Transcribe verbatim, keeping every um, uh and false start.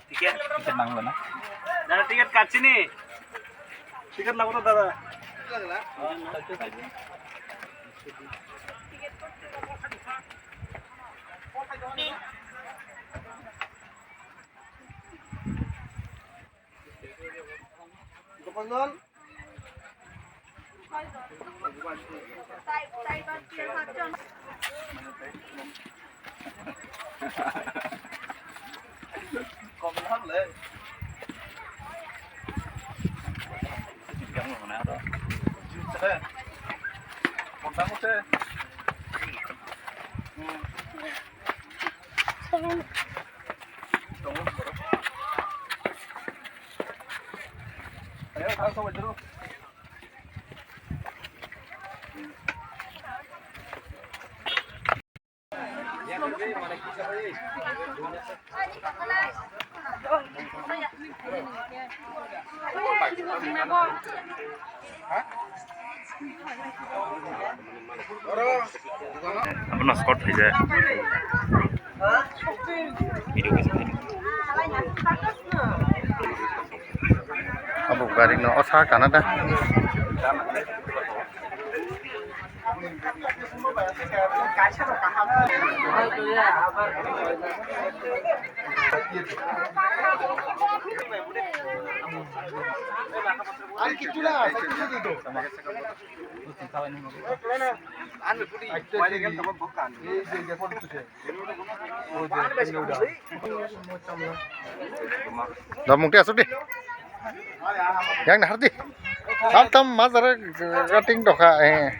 Ticket. Ticket nanglo na? Dada, ticket kachini. Ticket nanglo, dada. Abono short khaijak. Video kaisa khaijak. Abo gari no osa kana da. Da mungti asuk di. Yang nahar di. Tam tam mazar cutting doka eh.